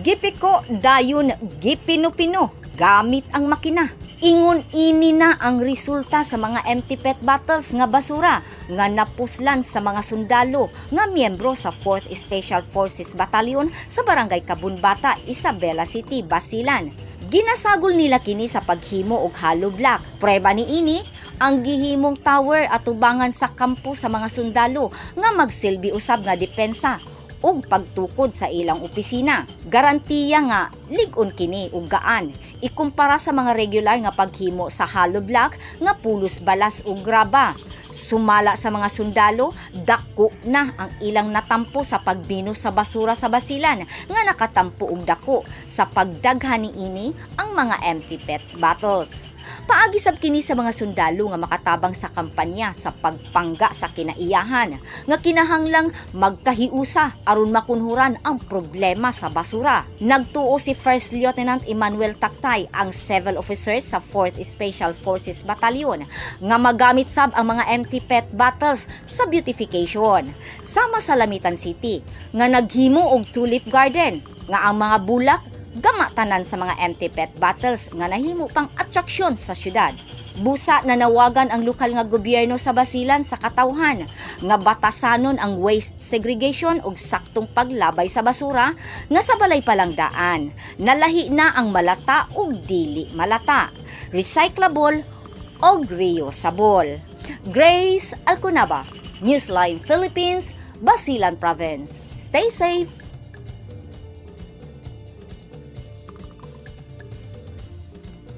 Gipiko dayon gipino-pino gamit ang makina. Ingon ini na ang resulta sa mga empty PET bottles nga basura nga napuslan sa mga sundalo nga miyembro sa 4th Special Forces Battalion sa Barangay Kabunbata, Isabela City, Basilan. Ginasagol nila kini sa paghimo og hollow block. Prueba niini ang gihimong tower atubangan sa kampo sa mga sundalo nga magsilbi usab nga depensa ug pagtukod sa ilang opisina. Garantiya nga lig-on kini ug gaan ikumpara sa mga regular nga paghimo sa hollow block nga pulos balas ug graba. Sumala sa mga sundalo, dako na ang ilang natampo sa pagbinos sa basura sa Basilan nga nakatampo og dako sa pagdaghan niini ang mga empty PET bottles. Paagi sab kini sa mga sundalo nga makatabang sa kampanya sa pagpangga sa kinaiyahan nga kinahanglang magkahiusa aron makunhuran ang problema sa basura. Nagtuo si First Lieutenant Emmanuel Taktay, ang civil officer sa 4th Special Forces Battalion, nga magamit sab ang mga empty PET bottles sa beautification. Sama sa Lamitan City nga naghimo og tulip garden nga ang mga bulak gama tanan sa mga empty PET bottles nga nahimo pang atraksyon sa syudad. Busa nanawagan ang lokal nga gobyerno sa Basilan sa katawhan nga batasanon ang waste segregation ug saktong paglabay sa basura nga sa balay pa lang daan. Nalahi na ang malata ug dili malata, recyclable og reusable. Grace Alconaba, Newsline Philippines, Basilan Province. Stay safe.